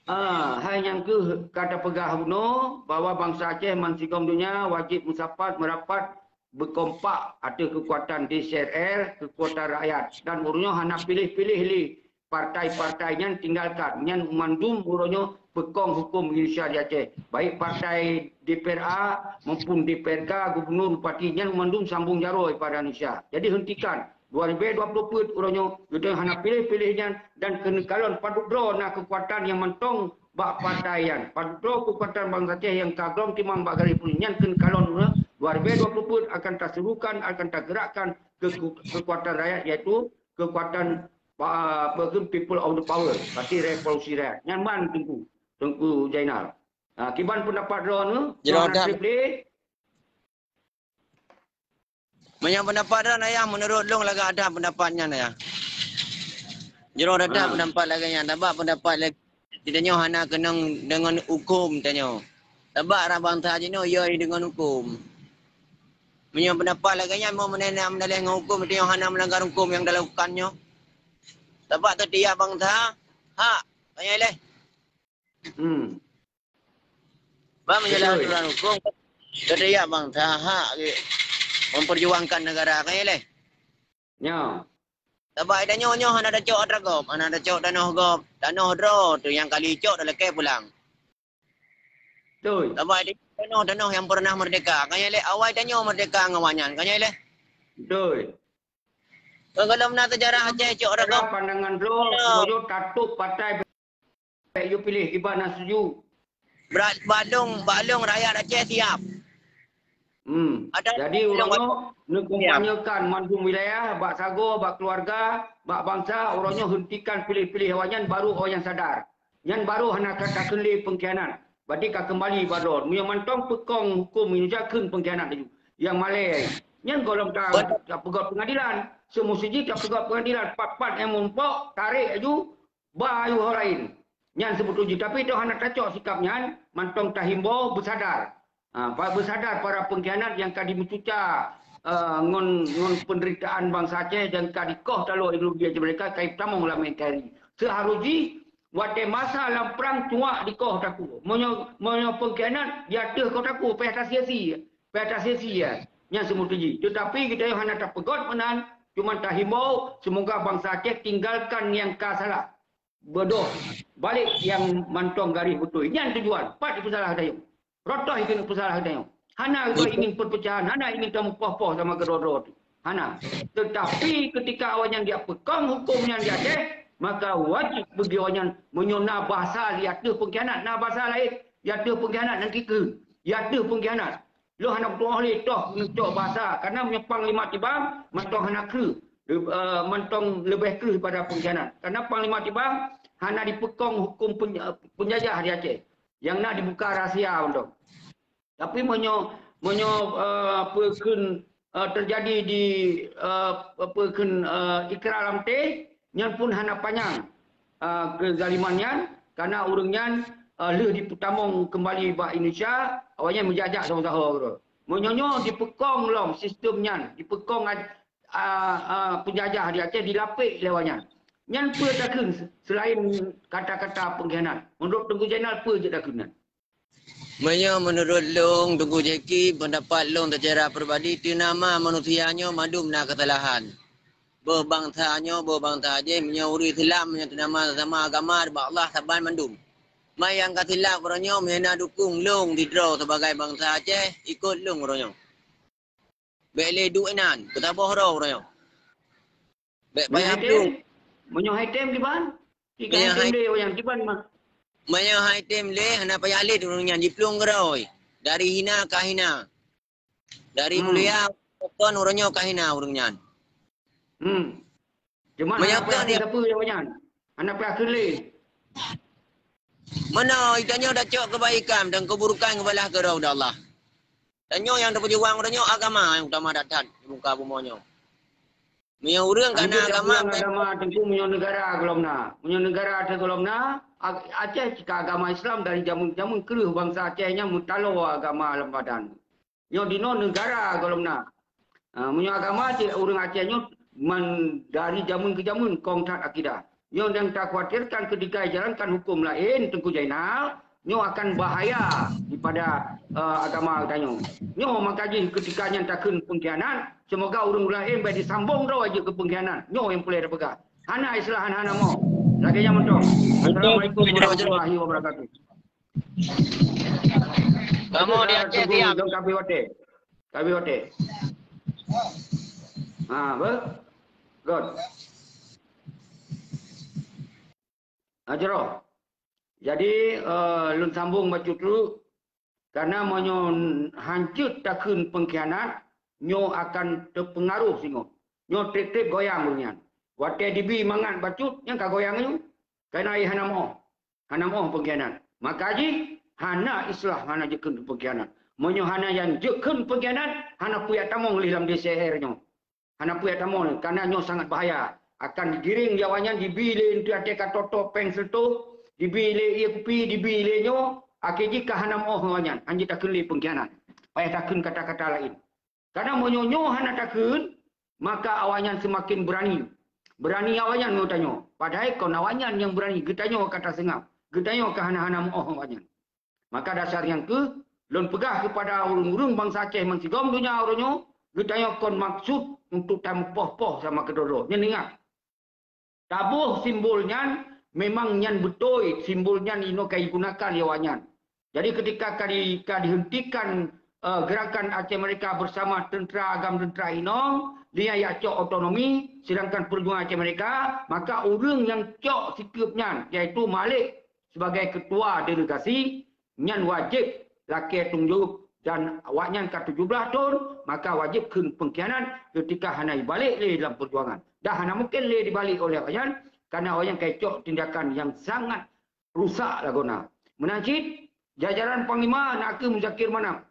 Ha, hai nyang keuh ka tapeugah bunoe bahwa bansa Aceh bansigom donya wajéb meusapat, meurapat, beukompak ateueh keukuatan D C R R, keukuatan rakyat. Dan ureuëng nyoe hana piléh-piléh lé partai-partai nyan, tinggalkan. Nyan mandum uroe nyoe peukong huköm Indonesia di Aceh. Baik partai D P R A maupun D P R K, gubernur, bupati, nyan mandum sambung jaroe pada Indonesia. Jadi hentikan. Dua ribu dua puluh peuet uroe nyoe, geutanyoe hana piléh-piléh nyan dan keuneuk kalon padub droe na keukuatan nyang mantong bak partai nyan. Padub droe keukuatan bansa Aceh nyang ka glom timang bak garéh polisi nyan keuneuk kalon uroe dua ribu dua puluh peuet akan tasurukan, akan tagerakkan keu-, keukuatan rakyat, yaitu keukuatan pa-, apa tu, people of the power, berarti revolusi rakyat. Nyan ban Teungku, Teungku Zainal. Ha, kiban pendapat droeneuh, Jroh Tuan Adam. Tripli? Meunyoe pendapat droen ayah, menurut lôn lagak that pendapat nyan ayah. Jroh that Ha. pendapat lagak nyan, sabab pendapat lagak, geutanyoe hana keunong deungon huköm tanyoe. Sabab rang bansa jinoe yo deungon huköm. Meunyoe pendapat lagak nyan, meu meunena meunaleh ngon huköm, tanyoe hana meulanggar huköm nyang dilakukan nyoe. Sabab teutiap bansa hak, tanyong lé. Hmm. Bak meunyoe Betul. aturan huköm, teutiap bansa hak memperjuangkan negara, kan ya lé? Nyo. Sabab tanyoe nyoe hana tacok atra gob, hana tacok tanoh gob, tanoh droe tu nyang kali cok talakée pulang. Betul. Sabab tanoh-tanoh nyang pernah merdeka. Kan ya lé, awai tanyoe merdeka ngon awaknyan. Kan ya lé? Betul. Kalau na sejarah Aceh cok atra gob. Dalam pandangan droe, Ya. Boyo tatup partai baik you pilih kiban na setuju. Berat balong, balong rakyat Aceh siap. Hmm. Ada Jadi, balong uroe nyoe, neukumpanyekan mandum wilayah, bak sagoe, bak keluarga, bak bansa, uroe nyoe hentikan pilih-pilih awaknyan, baru awaknyan sadar. Nyan baru hana ka takheun lé pengkhianat. Berarti ka kembali bak droe. Meunyoe mantong peukong huköm Indonesia kheun pengkhianat laju. Nyang malée. Nyan gohlom ta, Betul. tapeugöt pengadilan. Seumusti jih tapeugöt pengadilan. Pat-pat nyang meurumpok, tarek laju, ba ayue ho laén. Nyan seubeutôi jih. Tapi tanyoe hana tacok sikap nyan, mantong tahimbau beusadar. Ha, pa-, beusadar para pengkhianat nyang ka dimeucuca, eh, ngon, ngon penderitaan bansa Aceh dan ka dikoh taloe ideologi Aceh Merdeka, ka ipeutamong lam N K R I. Seuharôh jih, watée masa lam prang cuak dikoh takue. Meunyoe, meunyoe pengkhianat, di ateueh koh takue, payah tasia-sia. Payah tasia-sia. Nyan seubeutôi jih. Teutapi geutanyoe hana tapeugöt meunan, Cuma tahimbau, semoga bansa Aceh tinggalkan nyang ka salah. Beudôh, balek nyang mantong garéh beutôi. Nyan tujuan, pat jipeusalah geutanyoe. Rot toh jipeusalah geutanyoe. Hana geutanyoe ingin perpecahan, hana ingin tameupoh-poh sama keudroe-droe teuh. Hana. Tetapi ketika awaknyan jak peukong huköm nyan di Aceh, maka wajéb bagi awaknyan meunyoe na basa di ateueh pengkhianat, na basa laén di ateueh pengkhianat, nyan kikheun di ateueh pengkhianat. Lôn hana kutu'oh lé toh neucok basa, karena meunyoe panglima tibang, mantong hana kreueh, eh, mantong leubeh kreueh daripada pengkhianat. Karena panglima tibang hana dipeukong huköm pen-, penjajah di Aceh. Nyang na dibuka rahsia mantong. Tapi meunyoe, meunyoe, eh, peue kheun, eh, teujadi di, eh, peue kheun, eh, Ikra Lamte, nyan pun hana panyang, eh, keuzaliman nyan, karena ureuëng nyan, eh, lheueh jipeutamong keumbali bak Indonesia, awaknyan meujak-jak saho-saho keudroe. Meunyoe nyoe jipeukong lom sistem nyan, jipeukong, a, a, a, peunjajah di Aceh, dilapék lé awaknyan. Nyan peue takheun seulaén kata-kata pengkhianat? Meunurot Teungku Zainal, peue jeuet takheun nyan? Meunyoe meunurot lôn, Teungku Jacky, peundapat lôn seucara pribadi, teunama manusia nyoe mandum na keusalahan. Boh bansa nyoe, boh bansa jéh, meunyoe ureuëng Islam, meunyoe teunama sama agama bak Allah saban mandum. Ma nyang ka silap uroe nyoe, meunyoe na dukung lôn sidroe sibagai bansa Aceh, ikot lôn uroe nyoe. Bék lé duek inan, keu saboh droe uroe nyoe. Bék payah plueng. Meunyoe hai tem kiban? Meunyoe hai tem lé, hana payah lé ureuëng nyan, jiplueng keudroe. Dari hina ka hina. Dari mulia, kon uroe nyoe ka hina ureuëng nyan. Hmm. Cuma meunyoe hana payah kheun lé. Hana payah kheun lé. Meunoe, geutanyoe tacok keubaikan dan keuburukan geubalah keudroe lé Allah. Dan nyoe nyang teupeujuang uroe nyoe agama nyang utama that-that di muka bumoe nyoe. Meunyoe ureuëng ka na agama, agama Teungku, meunyoe neugara gohlom na. Meunyoe neugara teuh gohlom na, Aceh cit ka agama Islam dari jameun-jameun, kreueh bansa Aceh nyan meutaloe agama lam badan. Nyoe dinoe neugara gohlom na. Ha, meunyoe agama cit ureuëng Aceh nyoe man dari jameun keu jameun kong that akidah. Nyoe nyang takhawatirkan keudika jalankan huköm laén, Teungku Zainal, nyoe akan bahaya daripada, eh, agama geutanyoe. Nyoe maka jih keudika nyan takheun pengkhianat, semoga ureuëng laén bék jisambong droe jeuet keu pengkhianat. Nyoe nyang peureulée tapeugah. Hana istilah hana-hana moh. Lagée nyan mantong. Assalamualaikum warahmatullahi wabarakatuh. Kamoe di Aceh diam. Ka habéh watée. Ka habéh watée. Ha, beh? Good. Ha, jroh. Jadi, eh, lôn sambong bacut dulu. Karena meunyoe hanjeuet takheun pengkhianat, nyoe akan teupeungaruh singoh. Nyoe treb-treb goyang ureuëng nyan. Watée dibi mangat bacut, nyan ka goyang nyoe. Karena ie hana moh. Hana moh pengkhianat. Maka jih hana istilah hana jikheun pengkhianat. Meunyoe hana nyang jikheun pengkhianat, hana peue jak tamong lé lam D C R nyoe. Hana peue jak tamong, karena nyoe sangat bahaya. Akan digiring lé awaknyan, dibi lé eunteuk até ka toto péng seutoh, dibi lé ie kupi, dibi lé nyoe, akhé jih ka hana moh awaknyan, hanjeuet takheun lé pengkhianat. Payah takheun kata-kata laén. Karena meunyoe nyoe hana takheun, maka awaknyan seumaken beurani. Beurani awaknyan ngon tanyoe. Padahai kon awaknyan nyang beurani, geutanyoe ka taseungab, geutanyoe ka hana-hana meuoh awaknyan. Maka dasar nyang kheueh, lôn peugah keupada ureuëng-ureuëng bansa Aceh bansigom donya uroe nyoe, geutanyoe kon maksud untuk tameupoh-poh sama keudroe-droe. Nyan ingat, taboh simbol nyan memang nyan beutôi, simbol nyan inoe ka jigunakan lé awaknyan. Jadi ketika ka di-, ka dihentikan, eh, gerakan Aceh Merdeka bersama tentera agam tentera inong, dia jak cok otonomi, sedangkan perjuangan Aceh Merdeka, maka ureuëng nyang cok sikeup nyan, yaitu Malik sebagai ketua delegasi, nyan wajéb lakée tunjok dan awaknyan ka tujoh blaih thon, maka wajéb kheun pengkhianat ketika hana jibalek lé dalam perjuangan. Dan hana mungken lé dibalek oleh awaknyan, karena awaknyan ka jicok tindakan nyang sangat rusak lagoena. Meunan cit, jajaran Panglima nakeuh Muzakir Manaf.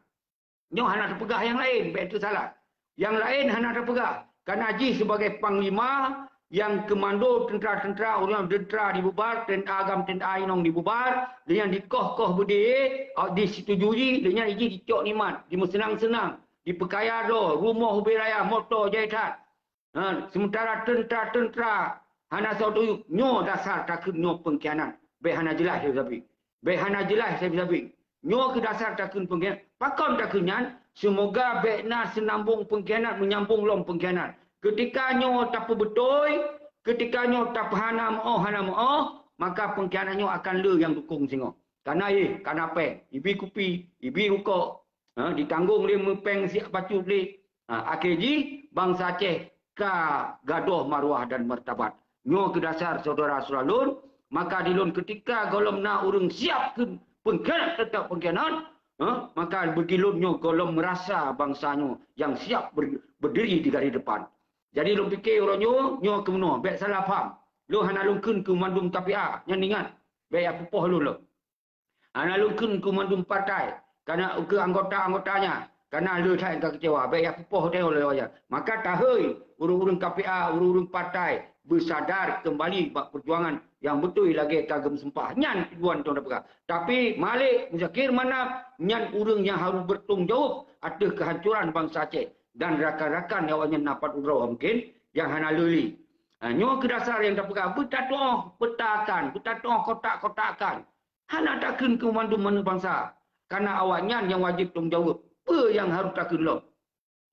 Nyoe hana teupeugah nyang laén, bék teusalah. Nyang laén hana teupeugah, karena jih sibagai panglima nyang keumando teuntara-teuntara, ureuëng teuntara dibubar, teuntara agam teuntara inong dibubar, lé nyan dikoh-koh beudé, disetujui, lé nyan jih dicok nikmat, dimeuseunang-seunang, dipeukaya droe, rumoh ubé raya, moto jai that. Ha, sementara teuntara-teuntara hana soe teuh, nyoe dasar takheun nyoe pengkhianat. Bék hana jeulaih sabe-sabe. Bék hana jeulaih sabe-sabe. Nyoe keuh dasar takheun pengkhianat. Pakon takheun nyan? Seumoga bék na seunambong pengkhianat, meunyambong lom pengkhianat. Keutika nyoe tapeubeutôi, keutika nyoe tapeuhana meu'oh hana meu'oh, maka peungkhianat nyoe akan le nyang dukong singoh. Kana éh, kana péng, ibi kupi, ibi rukok, ha, ditanggong lé meupéng siek bacut lé. Ha, akhé jih bansa Aceh ka gadôh maruah dan martabat. Nyoe keu dasar syedara-syedara lôn, maka di lôn keutika gohlom na ureuëng siab keu peungkhianat teutap peungkhianat, ha, maka bagi lôn nyoe gohlom meurasa bansa nyoe nyang siab ber-, beudiri di garéh depan. Jadi lôn pike uroe nyoe, nyoe keunoe, bék salah paham. Lôn hana lôn kheun keu mandum K P A, nyan ingat, bék ya peupoh lôn lom. Hana lôn kheun keu mandum partai, kana keu anggota-anggotanya, kana le that ka keucewa, bék ya peupoh teuh lé awaknyan. Maka tahôi ureuëng-ureuëng K P A, ureuëng-ureuëng partai beusadar keumbali bak peujuangan nyang beutôi lagée ka geumeusumpah. Nyan tujuan tong tapeugah. Tapi Malik Muzakir Manaf nyan ureuëng nyang harôh beutanggung jaweueb ateueh keuhancoran bansa Aceh dan rakan-rakan nyang awaknyan na pat uroe mungken nyang hana lé lé. Ha, nyoe keu dasar nyang tapeugah beutatuoh petakan, beutatuoh kotak-kotakan. Hana takheun keu mandum aneuk bansa, kana awaknyan nyang wajéb tanggung jaweueb. Peue nyang harôh takheun lom?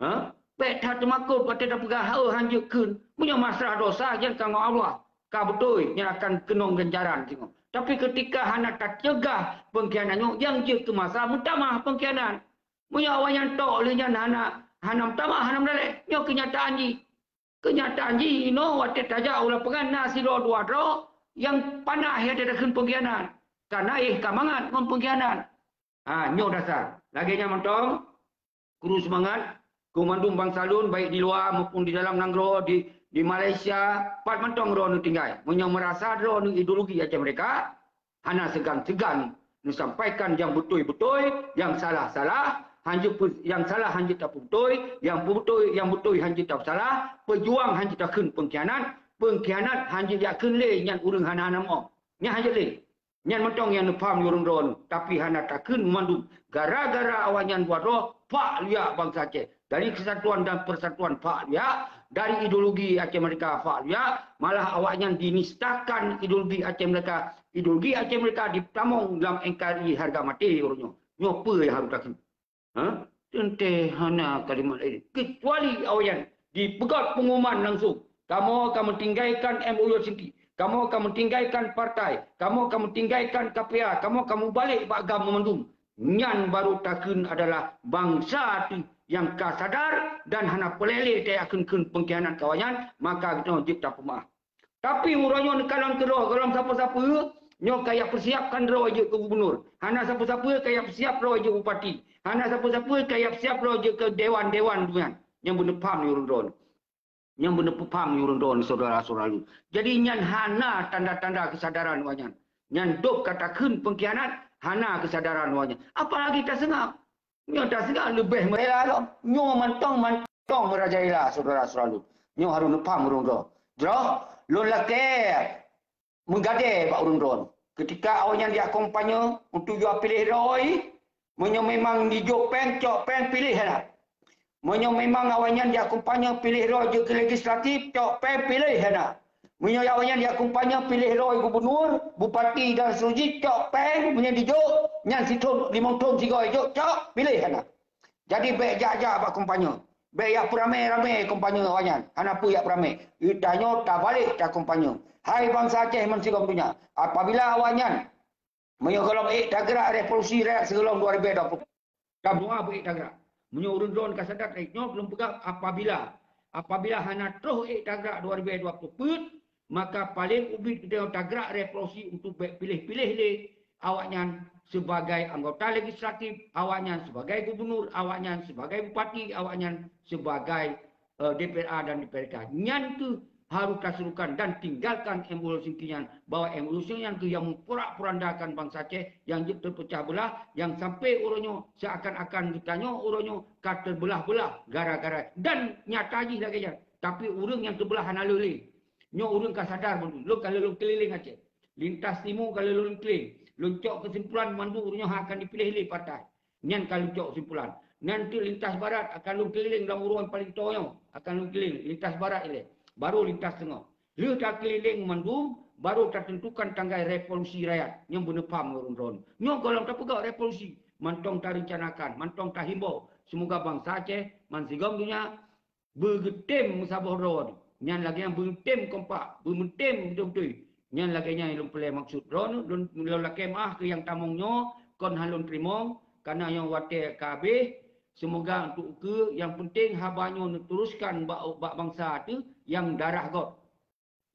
Ha? Bék that teumakot watée tapeugah hana hanjeuet kheun. Meunyoe masalah dosa nyan ka ngon Allah, ka beutôi nyan akan keunong ganjaran singoh. Tapi keutika hana taceugah peungkhianat nyoe, nyang jeuet keu masa meutamah peungkhianat. Meunyoe awaknyan tok lé nyan hana, hana meutamah, hana meudalek, nyoe keunyataan jih. Keunyataan jih inoe watée tajak u lapangan na sidroe dua droe nyang panah ya takheun peungkhianat. Kana éh ka mangat ngon peungkhianat. Ha, nyoe dasar. Lagée nyan mantong, kru seumangat, keu mandum bansa lôn, baik di luwa maupun di dalam nanggroe, di, di Malaysia, pat mantong droeneuh tinggai. Meunyoe meurasa droeneuh ideologi Aceh Merdeka, hana seugan-seugan neusampaikan nyang beutôi-beutôi, nyang salah-salah, hanjeuet peu-, nyang salah hanjeuet tapeubeutôi, nyang peubeutôi, nyang beutôi hanjeuet tapeusalah, peujuang hanjeuet takheun peungkhianat, peungkhianat hanjeuet jak kheun lé nyan ureuëng hana-hana meu'oh. Nyan hanjeuet lé. Nyan mantong nyang neupham lé ureuëng droeneuh, tapi hana takheun mandum. Gara-gara awaknyan buat roh, pak luyak bansa Aceh. Dari kesatuan dan persatuan pak luyak, dari ideologi Aceh Merdeka pak luyak, malah awaknyan dinistakan ideologi Aceh Merdeka. Ideologi Aceh Merdeka ditamong dalam N K R I harga mati uroe nyoe. Nyoe peue nyang harôh takheun? Ha? Teuntée hana kalimat laén. Kecuali awaknyan dipeugét pengumuman langsung. Kamoe ka meutinggalkan M O U Helsinki. Kamoe ka meutinggalkan partai. Kamoe ka meutinggalkan K P A. Kamoe ka mubalek bak GAM meumandum. Nyan barô takheun adalah bansa teuh nyang ka sadar dan hana peureulée tajak kheun-kheun peungkhianat keu awaknyan, maka geutanyoe jeuet tapeumeu'ah. Tapi uroe nyoe neukalon keudroe gohlom sapeue-sapeue, nyoe ka jak peusiapkan droe jeuet keu gubunur. Hana sapeue-sapeue ka jak peusiap droe jeuet bupati. Hana sapeue-sapeue ka jak peusiap droe jeuet keu dewan-dewan nyan. Nyang beuneupham nyoe ureuëng droeneuh. Nyang beuneupham nyoe ureuëng droeneuh syedara-syedara lôn. Jadi nyan hana tanda-tanda keusadaran awaknyan. Nyan dôb ka takheun peungkhianat, hana keusadaran awaknyan. Apalagi taseungab. Nyoe taseungab leubeh meurela lom. Nyoe mantong-mantong meurajalela syedara-syedara lôn. Nyoe harôh neupham ureuëng droe. Jroh, lôn lakée meugadée bak ureuëng droe. Keutika awaknyan jak kampanye untuk jua piléh droe, meunyoe memang jijok péng, cok péng piléh hana. Meunyoe memang awaknyan jak kampanye piléh droe jeuet keu legislatif, cok péng piléh hana. Meunyoe awaknyan jak kampanye piléh droe gubunur, bupati dan seterusnya, cok péng, meunyoe jijok, nyan sithon, limong thon sigoe jok, cok piléh hana. Jadi bék jak-jak bak kampanye. Bék jak peuramé-ramé kampanye awaknyan. Hana peue jak peuramé. Geutanyoe tabalek takampanye. Hai bansa Aceh meusigom donya, apabila awaknyan meunyoe gohlom ék tagrak revolusi rakyat sigohlom dua ribu dua puluh, ka meunyoe beu ék tagrak. Meunyoe ureuëng droe ka sadar, eh, nyoe lôn peugah apabila, apabila hana troh ék tagrak dua ribu dua puluh peuet, maka paleng ubit geutanyoe tagrak revolusi untuk bék piléh-piléh lé awaknyan sebagai anggota legislatif, awaknyan sebagai gubernur, awaknyan sebagai bupati, awaknyan sebagai, eh, D P R A dan D P R K. Nyan keuh harôh taserukan dan tinggalkan M O U Helsinki nyan, bahwa M O U Helsinki nyan keuh nyang memporak-porandakan bansa Aceh, nyang jeuet terpecah belah, nyang sampai uroe nyoe seakan-akan geutanyoe uroe nyoe ka terbeulah-beulah gara-gara, dan nyata jih lagée nyan. Tapi ureuëng nyang teubeulah hana lé lé. Nyoe ureuëng ka sadar bandum. Lôn ka lôn keuliléng Aceh. Lintas timu ka lôn keuliléng. Lôn cok keusimpulan mandum ureuëng nyoe akan dipiléh lé partai. Nyan ka lôn cok keusimpulan. Nyan teuk lintas barat akan lôn keuliléng lam uroe paléng toe nyoe. Akan lôn keuliléng lintas barat ilée. Barô lintas teungoh. Lheueh takeuliléng mandum, barô tateuntukan tanggai revolusi rakyat nyang beuneupham ureuëng droe. Nyoe gohlom tapeugah revolusi. Mantong tarencanakan, mantong tahimbau. Seumoga bansa Aceh, meusigom donya, beugeutem meusaboh droe nyan lagée nyan, beugeutem kompak, beugeutem beutôi-beutôi. Nyan lagée nyan lôn peulée maksud droe, lôn, lôn lakée meuáh keu nyang tamong nyoe, kon han lôn teurimong, kana nyang watée ka habéh. Seumoga untuk ukeue, nyang peunteng haba nyoe neuteruskan bak, bak bansa teuh nyang darah gôt.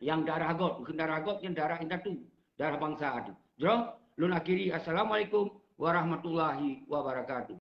Nyang darah gôt, bukon darah gôt, nyang darah indatu, darah bansa teuh. Jroh, lôn akhiri. Assalamualaikum warahmatullahi wabarakatuh.